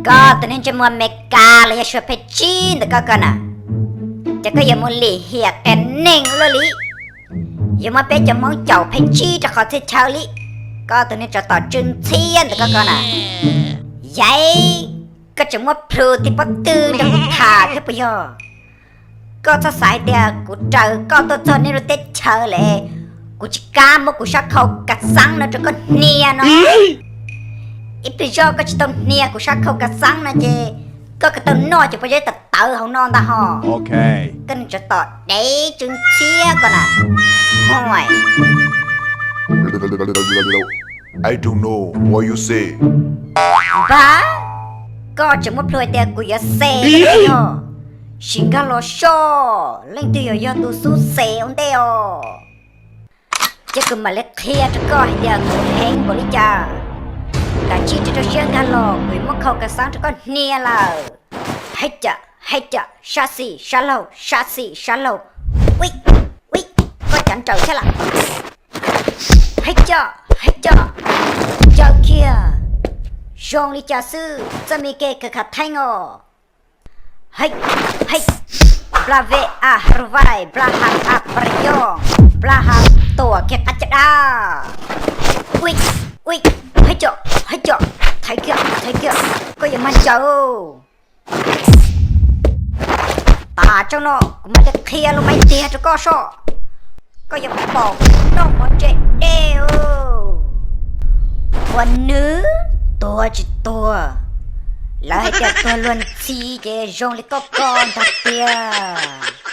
Koj tus neeg ntsej muag Meskas los yog suav phem tsib ntawm koj ko na, ces koj yuav mus lim hiam qias neeg ua luaj li, yuav muab peb cov Hmoob caum phem tsib rau qhov txhia chaw li. Koj tus neeg tsov tom tsw ntxhiab ntawm koj ko na, yaiv, koj tseem muab plhu tib pob tw nrog kuv tham thiab puas yog? Koj txhob xav hais tias kuv raws koj tuaj txog nej lub teb chaws lawm, kuv tsis kam muab kuv sab khau kas xeeb no rau koj hnia no. Ib pliag zoj koj tsis tau hnia kuv sab khau kas xeeb no ces koj koj tau noj cov pob zeb tawv tawv hauv no ntag hos. Koj neeg tsov tom dev tsw ntxhiab ko na. Npag, koj tseem muab plhu hais tias kuv yuav xe, yog sim nkag los soj, leej twg yuav yog tus xub xe ua ntej os? Ces kuv mam li qhia rau koj hais tias kuv heev npaum li cas. Kav tsij rau rau siab nkag los, kuv yuav muab khau kas xeeb rau koj hnia lawm. Hej cam, hej cam, sab xis sab laug, sab xis sab laug. Ui, ui, koj cav nrawm thiab lawm. Hej cam, hej cam, caw kiag. Zoo li cas xwb, txoj me ke khav khav theeb os. Hej, hej, npla ve a hrvai, npla ha a prayoj, npla ha tuam kiag qab caj dab. Ui, ui, hej cam, hej cam, thaiv kiag, thaiv kiag, koj yuav mag ncaws. Tas tsaug no kuv mam li qhia lus Maiv Tiag rau koj soj. Koj yuav pom kuv noj mov ntse dej. Ua nws tuag tsis tuag, lawv hais tias tuag luag ntxhi ces zoo li koj ko ntag tiag.